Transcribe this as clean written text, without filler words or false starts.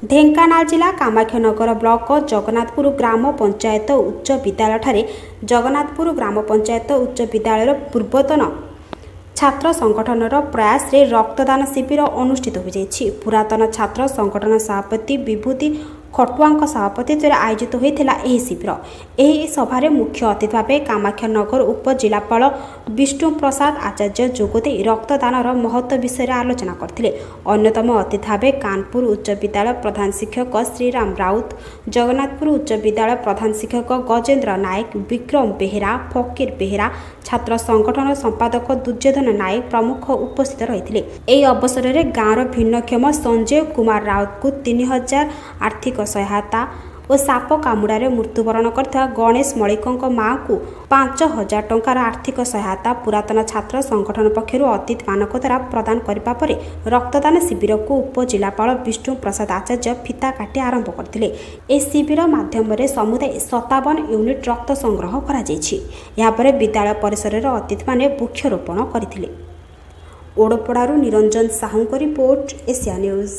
ଢେଙ୍କାନାଳ ଜିଲ୍ଲା କାମାକ୍ଷାନଗର ବ୍ଲକ ଜଗନ୍ନାଥପୁର ଗ୍ରାମ ପଞ୍ଚାୟତ ଉଚ୍ଚ ବିଦ୍ୟାଳୟଠାରେ ଜଗନ୍ନାଥପୁର ଗ୍ରାମ ପଞ୍ଚାୟତ ଉଚ୍ଚ ବିଦ୍ୟାଳୟର ପୂର୍ବତନ ଛାତ୍ର ସଂଗଠନର ପ୍ରୟାସରେ ରକ୍ତଦାନ ଶିବିର ଅନୁଷ୍ଠିତ ହୋଇଯାଇଛି। ପୁରାତନ ଛାତ୍ର ସଂଗଠନ ସଭାପତି ବିଭୂତି ଖଟୁଆଙ୍କ ସଭାପତିତ୍ୱରେ ଆୟୋଜିତ ହୋଇଥିଲା ଏହି ଶିବିର। ଏହି ସଭାରେ ମୁଖ୍ୟ ଅତିଥି ଭାବେ କାମାକ୍ଷାନଗର ଉପଜିଲ୍ଲାପାଳ ବିଷ୍ଣୁ ପ୍ରସାଦ ଆଚାର୍ଯ୍ୟ ଯୋଗଦେଇ ରକ୍ତଦାନର ମହତ୍ତ୍ୱ ବିଷୟରେ ଆଲୋଚନା କରିଥିଲେ। ଅନ୍ୟତମ ଅତିଥି ଭାବେ କାନପୁର ଉଚ୍ଚ ବିଦ୍ୟାଳୟ ପ୍ରଧାନ ଶିକ୍ଷକ ଶ୍ରୀରାମ ରାଉତ, ଜଗନ୍ନାଥପୁର ଉଚ୍ଚ ବିଦ୍ୟାଳୟ ପ୍ରଧାନ ଶିକ୍ଷକ ଗଜେନ୍ଦ୍ର ନାୟକ, ବିକ୍ରମ ବେହେରା, ଫକୀର ବେହେରା, ଛାତ୍ର ସଂଗଠନ ସମ୍ପାଦକ ଦୁର୍ଯ୍ୟୋଧନ ନାୟକ ପ୍ରମୁଖ ଉପସ୍ଥିତ ରହିଥିଲେ। ଏହି ଅବସରରେ ଗାଁର ଭିନ୍ନକ୍ଷମ ସଞ୍ଜୟ କୁମାର ରାଉତଙ୍କୁ 3000 ଆର୍ଥିକ ସହାୟତା ଓ ସାପ କାମୁଡ଼ାରେ ମୃତ୍ୟୁବରଣ କରିଥିବା ଗଣେଶ ମଳିକଙ୍କ ମା'ଙ୍କୁ 5000 ଟଙ୍କାର ଆର୍ଥିକ ସହାୟତା ପୁରାତନ ଛାତ୍ର ସଂଗଠନ ପକ୍ଷରୁ ଅତିଥିମାନଙ୍କ ଦ୍ୱାରା ପ୍ରଦାନ କରିବା ପରେ ରକ୍ତଦାନ ଶିବିରକୁ ଉପଜିଲ୍ଲାପାଳ ବିଷ୍ଣୁ ପ୍ରସାଦ ଆଚାର୍ଯ୍ୟ ଫିତା କାଟି ଆରମ୍ଭ କରିଥିଲେ। ଏହି ଶିବିର ମାଧ୍ୟମରେ ସମୁଦାୟ 57 ୟୁନିଟ୍ ରକ୍ତ ସଂଗ୍ରହ କରାଯାଇଛି। ଏହାପରେ ବିଦ୍ୟାଳୟ ପରିସରରେ ଅତିଥିମାନେ ବୃକ୍ଷରୋପଣ କରିଥିଲେ। ଓଡ଼ପଡ଼ାରୁ ନିରଞ୍ଜନ ସାହୁଙ୍କ ରିପୋର୍ଟ, ଏସିଆ ନ୍ୟୁଜ୍।